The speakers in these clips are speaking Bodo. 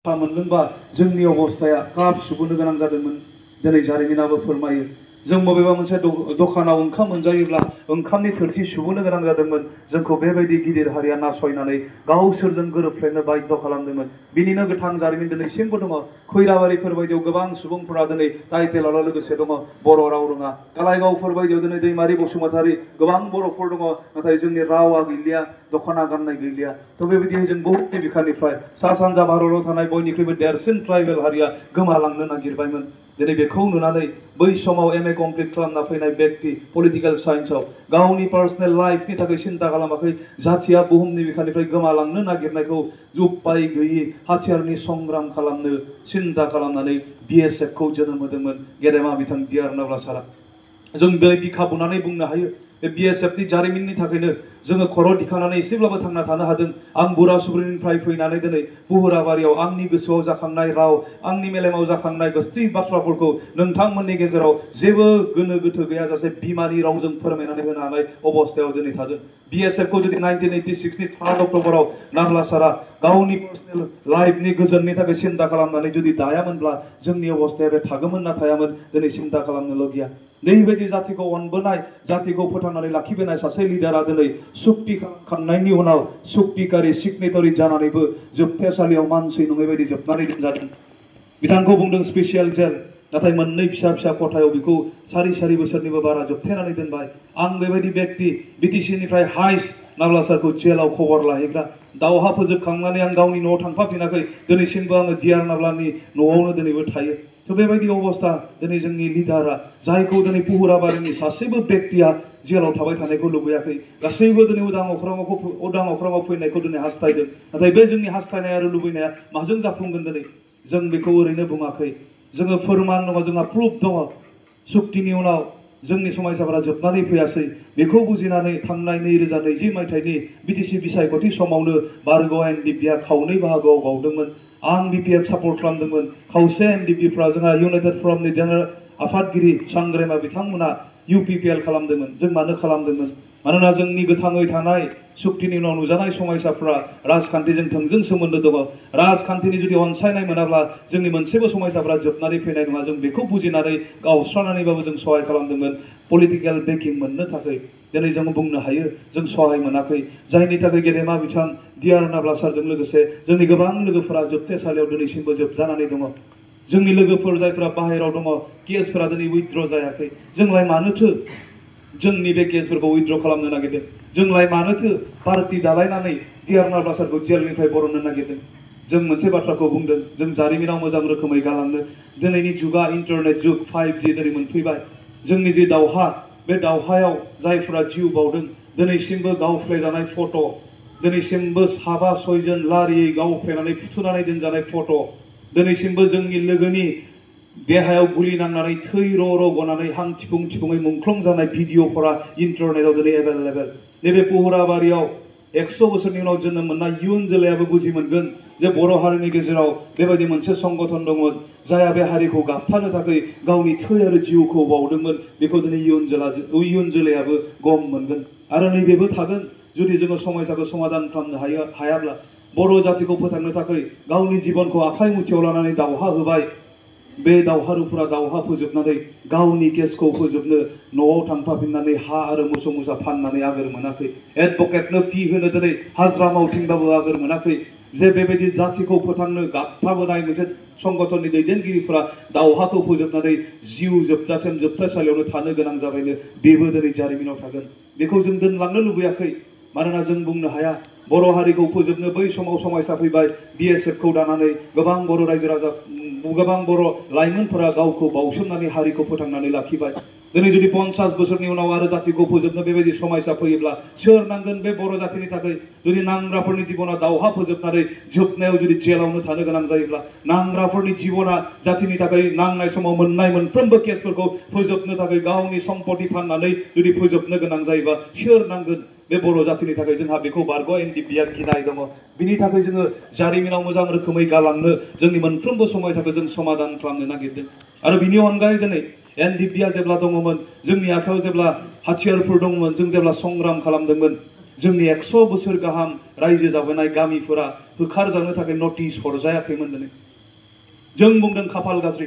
मोनदोंबा जोंनि अबस्थाया काप सुबुंनो गोनां जादोंमोन। दिनै जारिमिनाबो फोरमायो जों बबेबा मोनसे दखानाव ओंखाम मोनजायोब्ला ओंखामनि थोरसि सुबुंनो गोनां जादोंमोन। जोंखौ बेबायदि गिदिर हारिया नासयनानै गावसोरजों गोरोबफ्लेनो बाध्य खालामदोंमन। बिनिनो गोथां जारिमिन दिनैसिमबो दङ। खैराबारिफोर बायदियाव गोबां सुबुंफोरा दिनै टाइटेलाल' लोगोसे दङ, बर' राव रोङा। कालाइगावफोर बायदियाव दिनै दैमारि बसुमतारी गोबां बर'फोर दङ, नाथाय जोंनि रावा गैलिया, दख'ना गाननाय गैलिया। थ' बेबायदिनो जों बहुतनि बिखानिफ्राय सा सानजा भारताव थानाय बयनिख्रुइबो देरसिन ट्राइबेल हारिया गोमालांनो नागिरबायमोन। दिनै बेखौ नुनानै बै समाव MA कमप्लिट खालामना फैनाय व्यक्ति पलिटिकेल साइन्सआव गावनि पार्सनेल लाइफनि थाखाय सिन्ता खालामाखै। जाथिया बुहुमनि बिखानिफ्राय गोमालांनो नागिरनायखौ उपाय गैयै हाथियारनि संग्राम खालामनो सिन्ता खालामनानै BSF खौ जोनोम होदोंमोन गेदेमा बिथां DR नावला सारा। जों दिनै बिखा बुनानै बुंनो हायो बे BSF नि जारिमिननि थाखायनो जोङो खर' दिखांनानै एसेब्लाबो थांना थानो हादों। आं बुरासुब्रिनिफ्राय फैनानै दिनै पुहुराबारियाव आंनि गोसोआव जाखांनाय राव, आंनि मेलेमाव जाखांनाय गासै बाथ्राफोरखौ नोंथांमोननि गेजेराव जेबो गोनो गोथो गैयाजासे बिमानि रावजों फोरमायनानै होनो हानाय अबस्थायाव दिनै थादों। BSF खौ जुदि 1986 नि 3 अक्ट'बराव नाग्ला सारा गावनि पार्सनेल लाइफनि गोजोननि थाखाय सिन्ता खालामनानै जुदि दायामोनब्ला जोंनि अबस्थाया बे थागौमोन ना थायामोन दिनै सिन्ता खालामनोल' गैया। नैबायदि जातिखौ अनबोनाय, जातिखौ फोथांनानै लाखिबोनाय सासे लिडारा दिनै सुक्ति खालामखांनायनि उनाव सुक्तिकारि सिगनेटरि जानानैबो जोबथेसालियाव मानसि नङै बायदि जोबनानै दोनजादों। बिथांखौ बुंदों स्पेसियेल जेल, नाथाय मोननै फिसा फिसा खथायाव बिखौ सारि सारि बोसोरनिबो बारा जोबथेनानै दोनबाय। आं बेबायदि व्यक्ति BTC निफ्राय हाइस्ट नाग्ला सारखौ जेलाव खबर लाहैग्रा। दावहा फोजोबखांनानै आं गावनि न'आव थांफाफिनाखै, दिनैसिमबो आङो DR नावलानि न'आवनो दिनैबो थायो। थ' बेबायदि अबस्था दिनै जोंनि लिडारा, जायखौ दिनै पुहुराबारिनि सासेबो व्यक्तिया जेलाव थाबाय थानायखौ लुबैयाखै। गासैबो दिनै उदां अख्राङाव फैनायखौ दिनै हास्थायदों। नाथाय बे जोंनि हास्थायनाय आरो लुबैनाया माजों जाफुंगोन दिनै जों बेखौ ओरैनो बुङाखै। जोङो फोरमान दङ, जोंहा प्रुफ दङ। सुक्तिनि उनाव जोंनि समायसाफोरा जोबनानै फैयासै। बेखौ बुजिनानै थांनाय 2020 मायथाइनि BTC बिसायख'थि समावनो बारग' NDP आ खावनै बाहागोआव बावदोंमोन। आं BPF सापर्ट खालामदोंमोन। खावसे NDP फ्रा जोंहा इउनाइटेड फरमनि जेनेरेल आफादगिरि सांग्रेमा बिथांमोना UPPL खालामदोंमोन। जों मानो खालामदोंमोन? मानोना जोंनि गोथाङै थानाय सुक्तिनि उनाव नुजानाय समायसाफ्रा राजखान्थिजों थोंजों सोमोन्दो दङ। राजखान्थिनि जुदि अनसायनाय मोनाब्ला जोंनि मोनसेबो समायसाफ्रा जोबनानै फैनाय नङा। जों बेखौ बुजिनानै गावस्रानानैबाबो जों सहाय खालामदोंमोन पलिटिकेल बेकिं मोननो थाखाय। दिनै जों बुंनो हायो जों सहाय मोनाखै, जायनि थाखाय गेदेमा बिथां DR नावला सारजों लोगोसे जोंनि गोबां लोगोफोरा जोबथेसालियाव दिनैसिमबो जोबजानानै दङ। जोंनि लोगोफोर जायफ्रा बाहेरायाव दङ, केसफोरा दिनै उइथड्र जायाखै। जोंलाय मानोथो जोंनि बे केसफोरखौ उइथड्र खालामनो नागिरदों? जोंलाय मानोथो पार्टि दालायनानै DR नावला सारखौ जेलनिफ्राय बरननो नागिरदों? जों मोनसे बाथ्राखौ बुंदों, जों जारिमिनाव मोजां रोखोमै गालांनो। दिनैनि जुगा इन्टारनेट जुग, 5G दिनै मोनफैबाय। जोंनि जे दावहा, बे दावहायाव जायफ्रा जिउ बावदों, दिनैसिमबो गावफ्लेजानाय फट', दिनैसिमबो 7-6 लारियै गावफ्लेनानै फुथुनानै दोनजानाय फट', दिनैसिमबो जोंनि लोगोनि देहायाव गुलि नांनानै थै र' गनानै हां थिफुं थिफुङै मुंख्लं जानाय भिडिअफोरा इन्टारनेटआव दिनै एभेलेबेल। नैबे पुहुराबारियाव 100 बोसोरनि उनाव जोनोम मोननाय इयुन जोलैयाबो बुजि मोनगोन जे बर' हारिनि गेजेराव बेबायदि मोनसे संगठन दंमोन जायहा बे हारिखौ गाबथानो थाखाय गावनि थै आरो जिउखौ बावदोंमोन। बेखौ दिनै इयुन जोलैयाबो गम मोनगोन। आरो नैबेबो थागोन, जुदि जोङो समयसाखौ समाधान खालामनो हायाब्ला बर' जातिखौ फोथांनो थाखाय गावनि जिबनखौ आखाइ मुथियाव लानानै दावहा होबाय। बे दावहारुफोरा दावहा फोजोबनानै गावनि केसखौ फोजोबनो न'आव थांफाफिननानै हा आरो मोसौ मोसा फाननानै आगोर मोनाखै। एडभकेटनो फी होनो दिनै हाजिरा मावथिंबाबो आगोर मोनाखै। जे बेबायदि जातिखौ फोथांनो गाबथाबोनाय मोनसे संगठननि दैदेनगिरिफोरा दावहाखौ फोजोबनानै जिउ जोबजासिम जोबथेसालियावनो थानो गोनां जाबायनो, बेबो दिनै जारिमिनाव थागोन। बेखौ जों दोनलांनो लुबैयाखै। मानोना जों बुंनो हाया बर' हारिखौ फोजोबनो बै समाव समायसा फैबाय। BSF खौ दानानै गोबां बर' रायजो राजा, गोबां बर' लाइमोनफोरा गावखौ बावसोमनानै हारिखौ फोथांनानै लाखिबाय। दिनै जुदि 50 बोसोरनि उनाव आरो जातिखौ फोजोबनो बेबायदि समायसा फैयोब्ला सोर नांगोन बे बर' जातिनि थाखाय? जुदि नांग्राफोरनि जिबना दावहा फोजोबनानै जोबनायाव जुदि जेलावनो थानो गोनां जायोब्ला, नांग्राफोरनि जिबना जातिनि थाखाय नांनाय समाव मोननाय मोनफ्रोमबो केसफोरखौ फोजोबनो थाखाय गावनि सम्पति फाननानै जुदि फोजोबनो गोनां जायोबा सोर नांगोन बे बर' जातिनि थाखाय? जोंहा बेखौ बारग' NDP आ गिनाय दङ। बिनि थाखाय जोङो जारिमिनाव मोजां रोखोमै गालांनो जोंनि मोनफ्रोमबो समायसाखौ जों समाधान खालामनो नागिरदों। आरो बिनि अनगायै दिनै NDP आ जेब्ला दङमोन, जोंनि आखायाव जेब्ला हाथियारफोर दंमोन, जों जेब्ला संग्राम खालामदोंमोन, जोंनि 100 बोसोर गाहाम रायजो जाबोनाय गामिफोरा होखारजानो थाखाय नटिस हरजायाखैमोन दिनै जों बुंदों खाफाल गाज्रि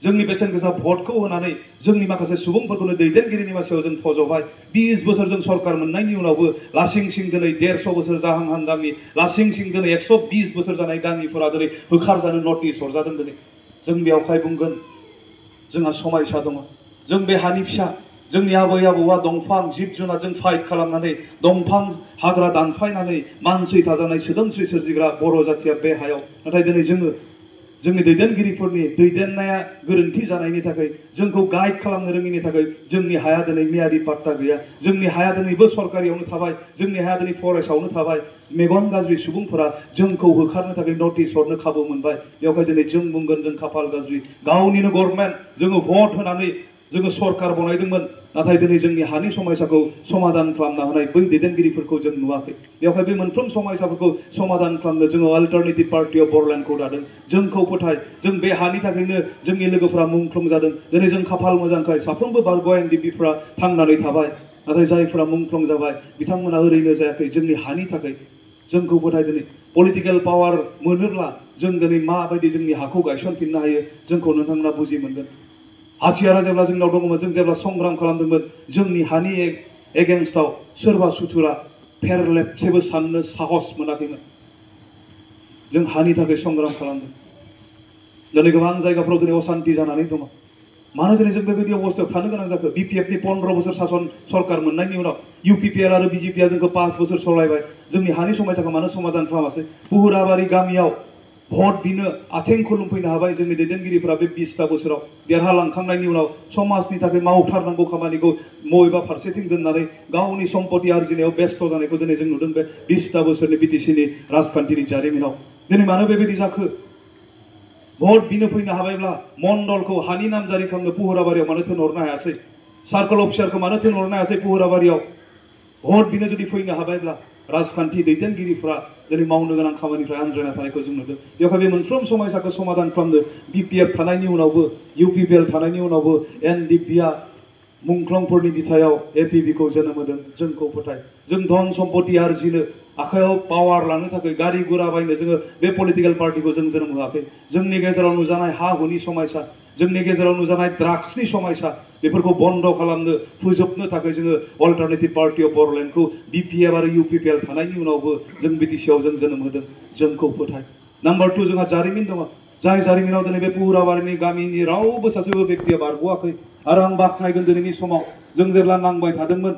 जोंनि बेसेन गोसा भटखौ होनानै जोंनि माखासे सुबुंफोरखौनो दैदेनगिरिनि मासियाव जों फज'बाय 20 बोसोर जों सरकार मोननायनि उनावबो लासिंसिं दिनै 150 बोसोर जाहांहां गामि लासिंसिं दिनै 120 बोसोर जानाय गामिफोरा दिनै होखारजानो नटिस हरजादों दिनै जों बेयावहाय बुंगोन जोंहा समायसा दङ जों बे हानि फिसा जोंनि आबै आबौआ दंफां जिब जुनारजों फाइट खालामनानै दंफां हाग्रा दानफायनानै मानसि थाजानाय सोदोमस्रि सोरजिग्रा बर' जातिया बे हायाव नाथाय दिनै जोंनि दैदेनगिरिफोरनि दैदेननाया गोरोन्थि जानायनि थाखाय जोंखौ गाइड खालामनो रोङिनि थाखाय जोंनि हाया दिनै मियादि पाट्टा गैया जोंनि हाया दिनैबो सरकारियावनो थाबाय जोंनि हाया दिनै फरेस्टआवनो थाबाय मेगन गाज्रि सुबुंफोरा जोंखौ होखारनो थाखाय नटिस हरनो खाबु मोनबाय बेवहाय दिनै जों बुंगोन जों खाफाल गाज्रि गावनिनो गभर्नमेन्ट जोङो भट होनानै जोङो सरकार बनायदोंमोन नाथाय दिनै जोंनि हानि समस्याखौ समाधान खालामना होनाय बै दैदेनगिरिफोरखौ जों नुवाखै बेवहाय बे मोनफ्रोम समस्याफोरखौ समाधान खालामनो जोङो अल्टारनेटिभ पार्टी अफ बर'लेण्डखौ दादों जोंखौ फोथाय जों बे हानि थाखायनो जोंनि लोगोफोरा मुंख्लं जादों दिनै जों खाफाल मोजांखाय साफ्रोमबो बारग' एनडिपिफ्रा थांनानै थाबाय नाथाय जायफोरा मुंख्लं जाबाय बिथांमोना ओरैनो जायाखै जोंनि हानि थाखाय जोंखौ फोथाय दिनै पलिटिकेल पावार मोनोब्ला जों दिनै माबायदि जोंनि हाखौ गायसनफिननो हायो जोंखौ नोंथांमोना बुजि मोनगोन हाथियारा जेब्ला जोंनाव दङमोन जों जेब्ला संग्राम खालामदोंमोन जोंनि हानि एगेन्स्टआव सोरबा सुथुरा फेरलेबसेबो साननो साहस मोनाखैमोन जों हानि थाखाय संग्राम खालामदों दिनै गोबां जायगाफ्राव दिनै असान्ति जानानै दङ मानो दिनै जों बेबायदि अबस्थायाव थानो गोनां जाखो बिपिएफनि 15 बोसोर सासन सरकार मोननायनि उनाव इउपिपिएल आरो बिजेपिआ जोंखौ 5 बोसोर सलायबाय जोंनि हानि समस्याखौ मानो समाधान खालामासै बुहुराबारि गामियाव भट बिनो आथिं खुलुमफैनो हाबाय जोंनि दैदेनगिरिफोरा बे 20ता बोसोराव देरहालांखांनायनि उनाव समाजनि थाखाय मावथारनांगौ खामानिखौ बबेबा फारसेथिं दोननानै गावनि सम्पति आरजिनायाव बेस्थ जानायखौ दिनै जों नुदों बे 20ता बोसोरनि बिटिसिनि राजखान्थिनि जारिमिनाव दिनै मानो बेबायदि जाखो भट बिनो फैनो हाबायब्ला मण्डलखौ हानि नामजारि खालामनो पुहुराबारियाव मानो थिनहरनो हायासै सार्कल अफिसारखौ मानो थिनहरनो हायासै पुहुराबारियाव भट बिनो जुदि फैनो हाबायब्ला राजखान्थि दैदेनगिरिफ्रा दिनै मावनो गोनां खामानिफ्राय आनज्रायना थानायखौ जों नुदों बेवहाय बे मोनफ्रोम समस्याखौ समाधान खालामनो बिपिएफ थानायनि उनावबो इउपिपिएल थानायनि उनावबो एनडिपिआ मुंख्लंफोरनि बिथायाव एपिबिखौ जोनोम होदों जोंखौ फोथाय जों धन सम्पति आरजिनो आखायाव पावार लानो थाखाय गारि गुरा बायनो जोङो बे पलिटिकेल पार्टीखौ जों जोनोम होआखै जोंनि गेजेराव नुजानाय हा हुनि समस्या जोंनि गेजेराव नुजानाय ड्राग्सनि समस्या बेफोरखौ बन्द खालामनो फोजोबनो थाखाय जोङो अल्टारनेटिभ पार्टी अफ बर'लेण्डखौ बिपिएफ आरो इउपिपिएल थानायनि उनावबो जों बिटिसिआव जों जोनोम होदों जोंखौ फोथाय नाम्बार 2 जोंहा जारिमिन दङ जाय जारिमिनाव दिनै बे पुहुराबारिनि गामिनि रावबो सासेबो बेक्तिया बारग'आखै आरो आं बाख्नायगोन दिनैनि समाव जों जेब्ला नांबाय थादोंमोन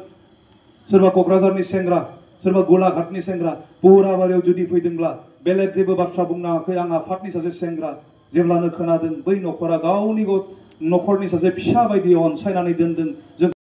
सोरबा क'क्राझारनि सेंग्रा सोरबा गलाघाटनि सेंग्रा पुहुराबारियाव जुदि फैदोंब्ला बेलेग जेबो बाथ्रा बुंनाङाखै आं आफादनि सासे सेंग्रा जेब्लानो खोनादों बै न'खरा गावनि न'खरनि सासे फिसा बायदि अनसायनानै दोनदों जों